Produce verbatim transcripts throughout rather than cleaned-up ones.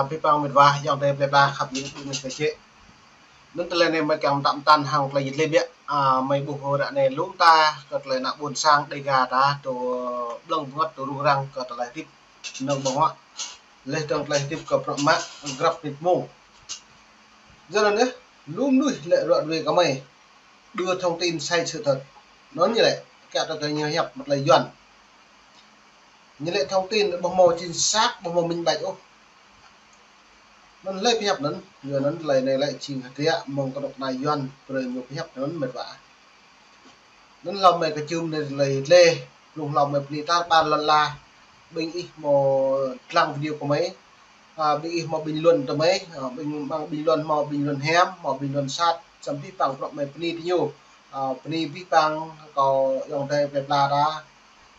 Pơpă met wa, ayŏng adơi plơi pla khăp hăng ƀing ta čĕ. Anŭn tơlơi anai mơi kiăng tăm tăn hăng tơlơi jit lĕ biă. A, mơi ƀuh ră anai lŏm ta kơ tơlơi ană ƀôn sang Dega ta tŭ ƀlơ̆ng bơngăt tŭ rŭng răng kơ tơlơi hơdip nơ̆ng ƀơ̆ng huă. Laih dơ̆ng tơlơi hơdip kơ prăk mă grăp nit mông. Yua anŭn yơh, lŏm mơnuih lĕ ruă ruê kơ mơi. Đưa thông tin sai sự thật. Anŭn ñu lĕ, kiăng ta kơ ñu hiăp mă tơlơi Yuan. Ñu lĕ thông tin ƀu hmâo chính xác, ƀu hmâo minh bạch ôh. Anŭn lĕ pơhiăp anŭn, yua anŭn tơlơi anai lĕ jing hơdră mơ̆ng kơnuk kơna Yuan, brơi ñu pơhiăp anŭn met wa. Anŭn hlâo mơi kơčum anai tơlơi tlê, blung hlâo mơi bơni tar ƀar lŏn ala, ƀing ih hmâo lăng video kơ mơi, a, ƀing ih hmâo bình luận tơ mơi, a, ƀing, ƀing bình luận hmâo bình luận hiam, hmâo bình luận sat, samơ̆ pơpă prăk mơi bơni tơ ñu, a, bơni pơpă kơ ayŏng adơi plơi pla ta,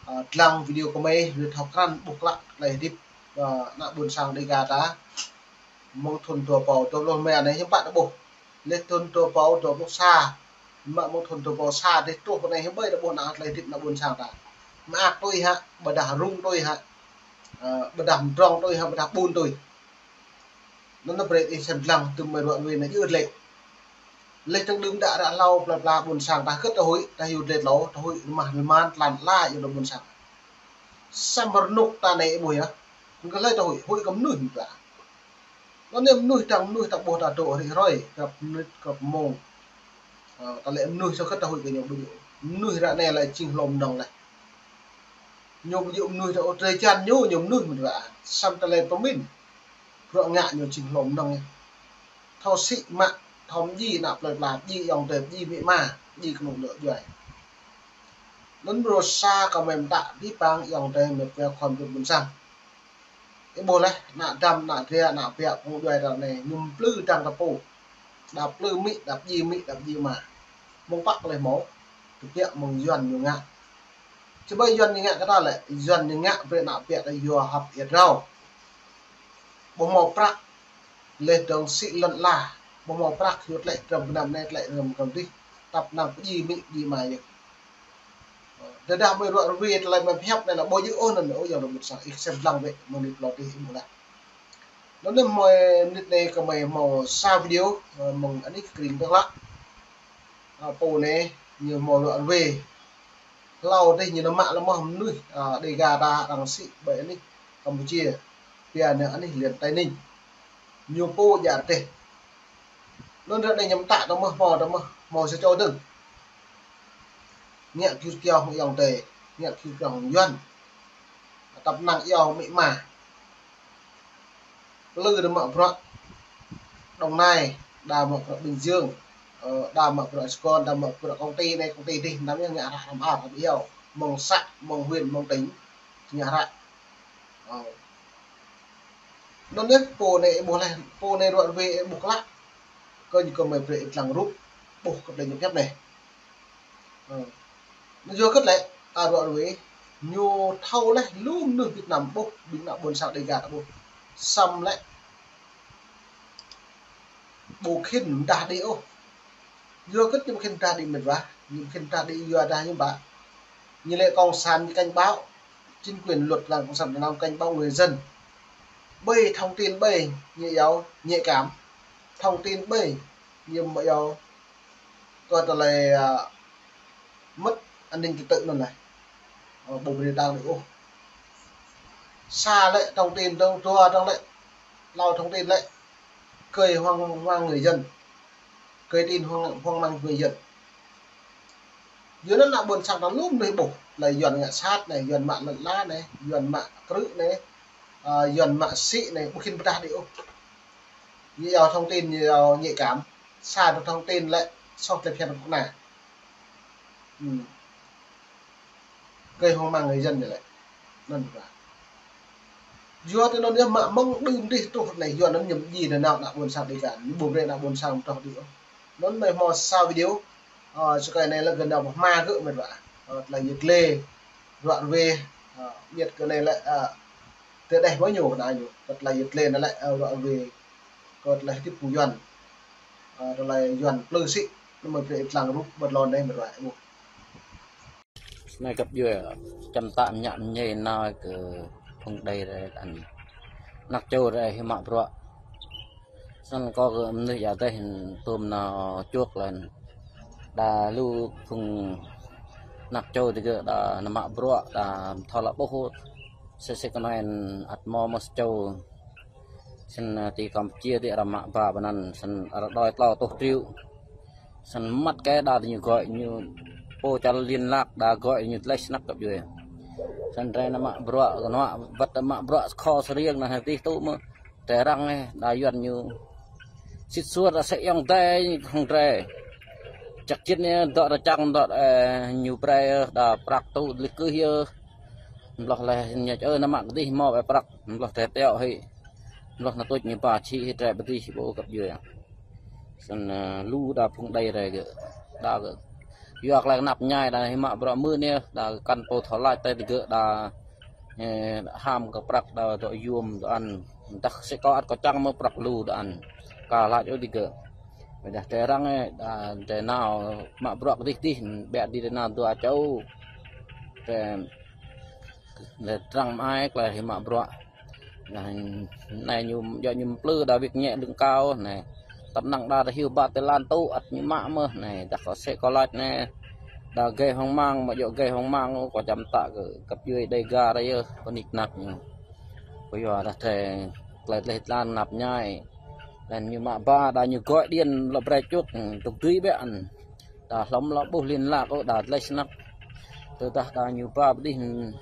a, lăng video kơ mơi, rơ̆t thâo krăn ƀuh klă tơlơi hơdip, a, ană ƀôn sang Dega ta. Mơ̆ng thŭn dua rơbâo dua pluh rơma anai hiư̆m pă ta ƀuh. Laih thŭn dua rơbâo dua pluh sa, mă mơ̆ng thŭn dua rơbâo sa dêh truh anai hiư̆m ƀơi ta ƀuh ană tơlơi hơdip ană ƀôn sang ta. Mơak tui hă, ƀôdah rŭng tui hă, ơ, ƀôdah mdrŏng tui hă, ƀôdah ƀun tui. Anŭn ta brơi ih sem lăng tơm mơi ruă ruê anai yơh lĕ. Laih dơ̆ng đưm đă ră hlâo plơi pla ƀôn sang ta hơgĕt ta huĭ, ta hyu dlĕ tlâo, ta huĭ rơmah rơman tlan tla yơh ta ƀôn sang. Samơ̆ rơnŭk ta anai ih ƀuh yơh. Hăng kơ hlơi ta huĭ, huĭ kơ mơnuih mơ̆n ta. Anŭn yơh mơnuih dơ̆ng mơnuih ta ƀuh ta dŏ rĭm hrơi, grăp mơnit, grăp mông. Ơ, ta lĕ mơnuih soh kơ ta huĭ kơ ñu ƀu djơ̆. Mơnuih ră anai lĕ jing hlô mơnơ̆ng laih. Ñu ƀu djơ̆ mơnuih ta ôh, drơi jăn ñu, ñu mơnuih mơ̆n ră. Samơ̆ tơlơi pơmĭn. Bruă ngă ñu jing hlô mơnơ̆ng yơh. Thâo sĭ mă, thâo mdjai ană plơi pla, mdjai ayŏng adơi, mdjai amĭ ama, mdjai kơnung lŏ djuai. Anŭn mrô sa kơ mơi mơtă pơpă ayŏng adơi met wa khua pơpŭ ƀôn sang. Ih ƀuh laih, ană dăm, ană dra, ană biă, kơnung djuai ta anai, ñu plư dăng ta pô. Đa plư amĭ, đa mdjai amĭ, đa mdjai ama. Mơ̆ng pă laih hmâo, tơbiă mơ̆ng Yuan ñu ngă. Či ƀơi Yuan ñu ngă kơ ta lĕ, Yuan ñu ngă brơi ană biă ta yua hăp ia drao. Ƀu hmâo prăk, laih dơ̆ng sĭ lŏn ala, ƀu hmâo prăk, yua tlĕ drăm gơnam anai, tlĕ drăm gơnam adih, tăp năng pơdjai amĭ, pơdjai ama yơh. Tơdah mơi ruă ruê tơlơi mơi pơhiăp anai lĕ ƀu djơ̆ ôh anŭn ôh, ayŏng adơi ƀôn sang, ih sem lăng bĕ, mơ̆ng anai tlâo adih ih ƀuh laih. Anŭn yơh mơi mơnit anai kơ mơi hmâo sa video, ơ, mơ̆ng anih kơring tơlă. Ơ, pô anai, ñu hmâo ruă ruê. Hlâo adih ñu nao mă lăm mơnuih, ơ, Dega ta arăng sĭ ƀơi anih Campuchia. Pia anai anih Liên Tây Ninh. Ñu pô djă rơdêh. Anŭn ră anai ñu mơtă ta mơ̆ hmâo, ta mơ̆ hmâo sa čô dơ̆ng. Ngă gir kiao hăng ayŏng adơi, ngă gir kiao hăng Yuan. Tăp năng iâu amĭ ama. Plư đa mă bruă Đồng Nai, đa mă bruă Bình Dương, ơ, đa mă bruă Sài Gòn, đa mă bruă công ty anai, công ty adih, anăm yơh ngă hră hrăm ar, hrăm iâu. Mơ̆ng să, mơ̆ng huyện, mơ̆ng tỉnh, ngă hră. Ơ. Anŭn yơh, pô anai ih ƀuh laih, pô anai ruă ruê ih ƀuh klă. Kơ ñu kơ mơi brơi ih lăng rup, ƀuh kơ tơlơi ñu pơhiăp anai. Ơ. Anŭn yua hơgĕt lĕ, ta ruă ruê, ñu thâo laih lu mơnuih Việt Nam ƀuh, ƀing ană ƀôn sang Dega ta ƀuh. Samơ̆ lĕ, ƀu khĭn mơdah đĭ ôh. Yua hơgĕt ñu ƀu khĭn mơdah đĭ met wa, ñu ƀu khĭn mơdah đĭ yua dah ñu ƀă. Ñu lĕ cộng sản ñu cảnh báo, chính quyền luật là cộng sản Việt Nam cảnh báo người dân. Ƀơi thông tin ƀơi, ñu iâu nhạy cảm. Thông tin ƀơi, ñu mă iâu kơ tơlơi, ơ, mất an ninh trật tự anŭn laih. Ơ, ƀu brơi đăng đĭ ôh. Sa lĕ thông tin dơ̆ng, dua dơ̆ng lĕ, hlâo thông tin lĕ, gây hoang mang người dân. Gây tin hoang, hoang mang người dân. Yua anŭn ană ƀôn sang ta lu mơnuih ƀuh. Tơlơi Yuan ngă sat anai, Yuan mă lŏn ala anai, Yuan mă krư̆ anai, ơ, Yuan mă sĭ anai, ƀu khĭn pơdah đĭ ôh. Ñu iâu thông tin, ñu iâu nhạy cảm. Sa dơ̆ng thông tin lĕ, soh tơlơi phiăn kơ kơna. Hm. Gây hoang mang người dân ñu lĕ. Anŭn ƀă. Yua tui anŭn yơh mă mơ̆ng đưm adih truh anai, yua anŭn ñu mdjai nanao ană ƀôn sang Dega, ñu ƀu brơi ană ƀôn sang truh đĭ ôh. Anŭn mơi hmâo sa video, ơ, sơkai anai lĕ gơnam pơhma gơ̆ met wa. Ơ, tơlơi yit lê, ruă ruê, ơ, miĕt kơ anai lĕ, ơ, tơdeh mơ̆ ñu kơ anai ñu, kơ tơlơi yit lê anai lĕ, ơ, ruă ruê, kơ tơlơi hơdip phung Yuan, ơ, tơlơi Yuan plư sĭ, anŭn mơi brơi ih lăng rup ƀơi tlôn anai met wa ih ƀuh. Anai găp djuai, čăm tă mơñă mơñai nao kơ phung Dega anai. Anak čô rai hĭ mă bruă. Snăn kâo kơ mnuih ia teh tôm nao čuôk lĕ. Đa lu phung anak čô digơ̆ đa nao mă bruă, đa thâo lă ƀuh. Sĕ sĕ kơ anai ăt mâo mơ̆ čô. Snăn, ơ, ti Kampuchia ti arăng mă ba ƀơi anăn, snăn arăng đòi tlâo rơtuh triệu. Snăn măt kơ đa ñu gọi ñu pô čar liên lạc đa gọi ñu tlaih snăk găp djuê. Snăn drei nao mă bruă, kơ nao wăt mă bruă kho sơriêng nao hơdih tŭ mơ̆. Drei răng, ơ, đa Yuăn ñu sĭt suôr đa sĕ yŏng dai hŏng drei. Čăk čĭt anai dŏ rơčăng dŏ, ơ, ñu brei, ơ, đa prăk tŭ lih kưh yơh. Mloh leh ñu, ơ, nao mă kơdih mâo ƀĕ prăk, mloh drei tiŏ hĭ. Mloh nao tuč ñu ba čhĭ hĭ drei ƀơdih ƀu găp djuê. Snăn, ơ, lu đa phung đei rai gơ̆. Đa gơ̆. Yua klei knap mñai đa hĭ mă bruă mưn yơh, đa kăn pô thâo lač tơi digơ̆ đa, ơ, ham kơ prăk đa dŏ yuôm dŏ ăn. Dah sĕ kâo ăt kâo čang mơ̆ prăk lu dŏ ăn. Ka lač ôh digơ̆. Ƀiădah drei răng, ơ, đa drei nao mă bruă kơdih dih, ƀiă dih drei nao dua čô. Drei, drei răng mă ai klei hĭ mă bruă. Anai, anai ñu, djŏ ñu mplư đa wĭt ñĕ lưng cao anai. Tăp năng đa rơhiu ba tơlan tŭ ăt ñu mă mơh anai. Dah kâo sĕ kâo lač anai. Đa gei hŏng mang, mă djŏ gei hŏng mang, kâo čăm tă kơ găp djuê Đêga rai yơh, pơnik nak ñu. Kơ yua dah drei klei tlaih tlan knap mñai. Leh ñu mă ba, đa ñu gọi điện lŏ brei čuôk, dôk dưi ƀĕ ăn. Đa hlŏm lŏ ƀuh liên lạc ôh, đa tlaih snăk. Tơdah đa ñu ba ƀơdih,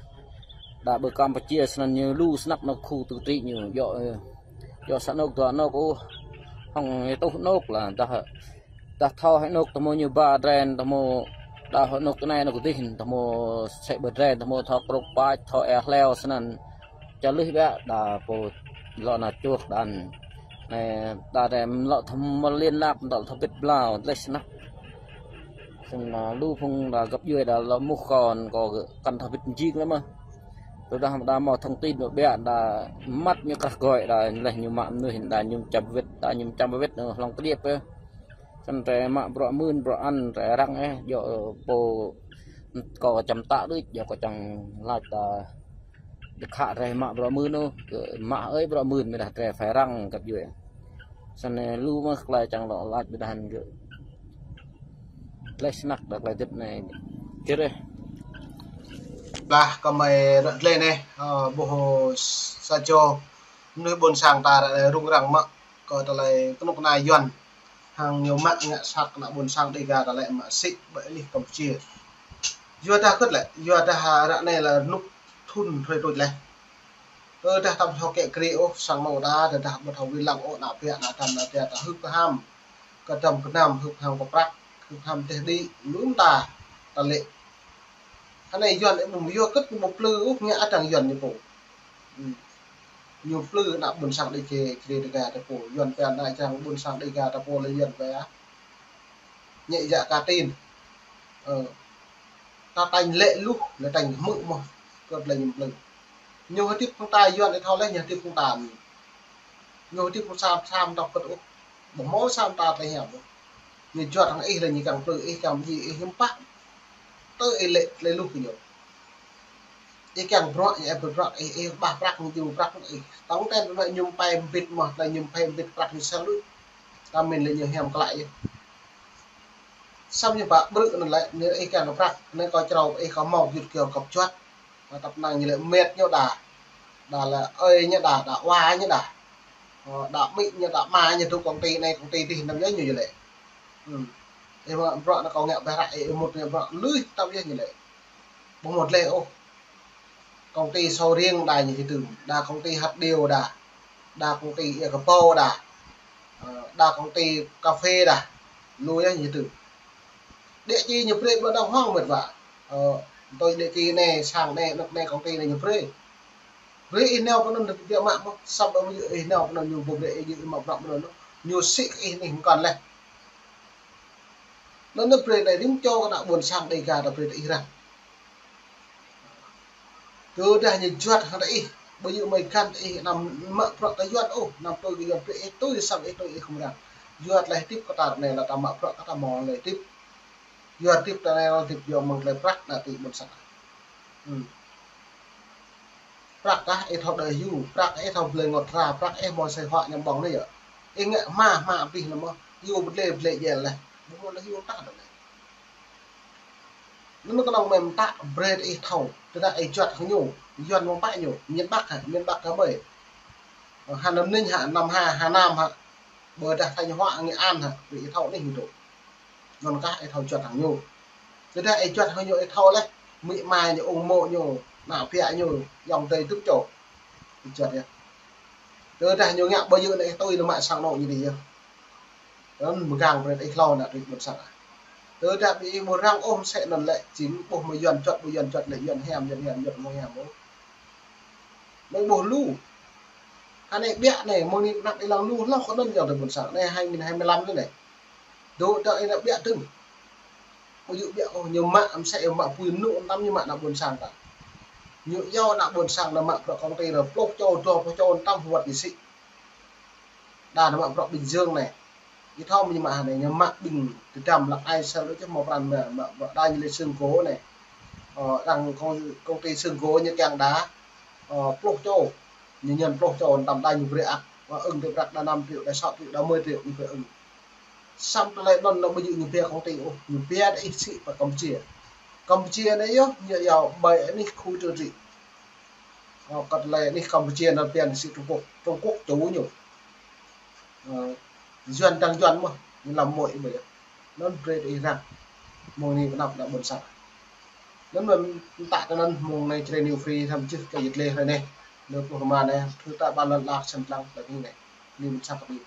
đa ƀơi Kampuchia snăn ñu lu snăk anôk khu tự trị ñu. Djŏ, ơ, djŏ sa anôk dua anôk ôh. Hŏng hơtuh anôk lah, dah, dah thâo hơnôk tơhmô ñu ba dren, tơhmô đa hơnôk anai anôk dih, tơhmô sĕ ƀơi dren, tơhmô thâo krôk pač, thâo ea hleo snăn. Čar lih ƀĕ đa pô lŏ nao čuôk đa ăn. Anai, đa drei lŏ thâo mă liên lạc, lŏ thâo bĭt blao, tlaih snăk. Snăn, ơ, lu phung đa găp djuê đa lŏ muh kâo, kâo kăn thâo bĭt mjing leh mơh. Tơdah đa mâo thông tin ƀiă đa măt ñu krah gọi đa leh ñu mă mnuih đa ñu čăm wĭt, đa ñu čăm wĭt, ơ, hlŏng kơđiêp, ơ. Snăn drei mă bruă mưn, bruă ăn, drei răng, ơ, djŏ, ơ, pô kâo čăm tă đuč, djŏ kâo čang lač đa Djŏ khă drei mă bruă mưn ôh, kơ mă ơi bruă mưn, ƀiădah drei phải răng găp djuê. Snăn lu mơh klei čang lŏ lač ƀiădah hăn gơ̆. Tlaih snăk đa klei dĭp anai. Kơ reh. Blah kơ mơi ră dlei anai, ơ, ƀuh sa čô mnuih ƀôn sang ta ră anai rŭng răng mă kơ tơlơi kơnuk kơna Yuăn. Hăng ñu mă ngă sat kơ ană ƀôn sang Đêga ta lĕ mă sĭ ƀơi anih Kampuchia. Yua dah kơ̆t lĕ, yua dah ră anai lĕ rơnŭk thŭn hrơi tuč leh. Ơ dah ta ƀu thâo kĕ kriê ôh, sang anôk ta, dah dah ƀu thâo wĭ lăng ôh, ană ƀiă, ană dăm, ană tia ta hưp ham. Kơ dăm kơnăm hưp ham kơ prăk, hưp ham teh đĭ, lŭm ta, ta lĕ. Hơnai Yuăn ƀu yua kơ̆t ƀu plư ôh, ngă adăng Yuăn ñu pô. Ư. Ñu plư ană ƀôn sang Đê-, Đê-, Đêga ta pô, Yuăn pia ană čang ƀôn sang Đêga ta pô lĕ Yuăn pia. Ñĕ yă ka tin. Ơ. Ta tañ lĕ luh, lĕ tañ hmư̆ mơh, kơ lĕ ñu plư. Ñu hơdip hăng ta Yuăn ih thâo leh, ñu hơdip hăng ta. Ñu hơdip hăng sam, sam tŏk kơ̆t ôh. Ƀu hmâo sam ta tơlơi hiam ôh. Ñu juăt hăng ih lĕ ñu kiăng plư, ih kiăng mjing, ih hiư̆m pă. Tơ ih lĕ, lĕ luh kơ ñu. Ih kiăng bruă, ih ĕp bruă, ih, ih ƀah prăk, ñu djru prăk, ih. Tŏng ten bruă ñu pơmĭn mbĭt mơh, tơlơi ñu pơmĭn mbĭt prăk ñu sel luč. Ta mĭn lĕ ñu hiam klă yơh. Samơ̆ ñu pă ƀrư̆ anŭn lĕ, ñu ih kiăng kơ prăk, anai kâo črâo, ih kâo mâo git kiơ kâo juăt. Ơ, tăp năng ñu lĕ met ñu đa, đa lĕ ơi ñu đa, đa wa ñu đa. Ơ, đa amĭ ñu, đa ama ñu dŏ công ty anai, công ty dih, năm yơh ñu lĕ. Ư. Ih mă bruă anai kâo ngă ƀiă ră, ih mŭt ngă bruă lui tăp yơh ñu lĕ. Ƀu mŭt leh ôh. Công ty sầu riêng đa ñu hơdôm, đa công ty hạt điều đa, đa công ty ia kơpâo đa, ơ, đa công ty cà phê đa, lu yơh ñu hơdôm. Địa chỉ ñu brơi ƀơi đàng hoàng mĕt wa. Ơ, tôi địa chỉ anai, sang anai, anŭn anai, công ty anai ñu brơi. Brơi ih nao pơ anŭn biă mă mơh, samơ̆ ƀu djơ̆ ih nao pơ anŭn ñu ƀu brơi ih djơ̆ ih mă bruă pơ anŭn, ñu sĭ kơ ih anih mơkăn leh. Anŭn anai brơi anai rĭm čô kơ ană ƀôn sang Đêga ta brơi tơ ih răng. Tơdah ñu juăt hăng tơ ih, ƀu djơ̆ mơi găn tơ ih, anăm mă bruă kơ Yuăn ôh, anăm tui kơ Yuăn, brơi ih tui samơ̆ ih tui ih khŏm răng. Yua tơlơi hơdip kơ ta ră anai lĕ ta mă bruă kơ ta mơ̆ lĕ hơdip. Yua hơdip ta anai lĕ hơdip yua mơ̆ng tơlơi prăk ană tui ƀôn sang. Ư. Prăk kah ih thâo đơi hyu, prăk ih thâo blơi ngot ra, prăk ih mơ̆ sai huă ñăm ƀong anai yơh. Ih ngă hma hma abih anŭn mơ̆, hyu pơdlê pơdlê djel leh. Ƀu mơ̆ leh hyu tah đơi leh. Anŭn kơnơ̆ng mơ̆ mơta brơi ih thâo, tơdah ih juăt hăng ñu, Yuan mơ̆ pă ñu, miền Bắc hă, miền Bắc hă mơi. Hà Nam Ninh hă, Nam Hà, Hà Nam hă. Ƀôdah Thanh Hóa, Nghệ An hă, brơi ih thâo anih ñu tŭ. Anŭn kah ih thâo juăt hăng ñu. Tơdah ih juăt hăng ñu ih thâo leh, amĭ ama ñu, ung mô̆ ñu, ană bă ñu, ayŏng adơi tŭ čô. Ih juăt yơh. Tơdah ñu ngă ƀu djơ̆ anŭn ih tui anŭn mă sang anŏ ñu dih yơh. Anŭn mơgang brơi ih hlâo ană tui ƀôn sang ah. Tơdah ƀing ih ƀu răng ôh mơsĕ anŭn lĕ jing ƀuh mơ̆ Yuan juăt, ƀu Yuan juăt lĕ Yuan hiam, Yuan hiam, Yuan mơ̆ hiam ôh. Mơi ƀuh lu. Hơnai ƀiă anai, mơ̆ng anai pơnăp ih lăng lu hloh kơ anŭn ayŏng adơi ƀôn sang. Anai hai nghìn hai mươi lăm anai. Dŏ dŏ ih ană ƀiă dơ̆ng. Ƀu djơ̆ ƀiă ôh, ñu mă mơsĕ, ñu mă apui mơnŭ anăm ñu mă ană ƀôn sang ta. Ñu iâu ană ƀôn sang anŭn mă bruă công ty anŭn pluh čô, dua pluh čô anăm hơwơ̆t ñu sĭ. Đa anŭn mă bruă Bình Dương anai. Ih thâo mơ̆ ñu mă hơnai, ñu mă ƀing tơdăm lăk ai sel đôč mơ̆ pran mă, mă bruă đa ñu lĕ Sương Gỗ anai. Ơ, đang công, công ty Sương Gỗ ñu kiăng đa, ơ, pluh čô. Ñu ñăn pluh čô anăm đa ñu brơi ăt. Mă ưng tơ prăk đa năm triệu, đa sáu triệu, đa mười triệu ñu brơi ưng. Samơ̆ tơlơi anŭn anŭn ƀu djơ̆ ñu pia công ty ôh, ñu pia đa ih sĭ pơ Campuchia. Campuchia anai yơh, ñu iâu ƀơi anih khu tự trị. Ơ, kơ tơlơi anih Campuchia anŭn pia sĭ Trung Quốc, Trung Quốc chủ ñu. Ơ, Yuan dang Yuan mơ̆, ñu lăm mơ̆ ih ƀơi yơh. Anŭn brơi ih răng. Mơ̆ng anai pơnăp ană ƀôn sang. Anŭn mơ̆ mơta tơ anŭn mơ̆ng anai Jrai New Free thăm čih kơ yit leh hrơi anai. Anŭn pluh rơma anai, thâo ta ƀan lăn lak sem lăng lagi anai. Anai ƀôn sang kơ ƀing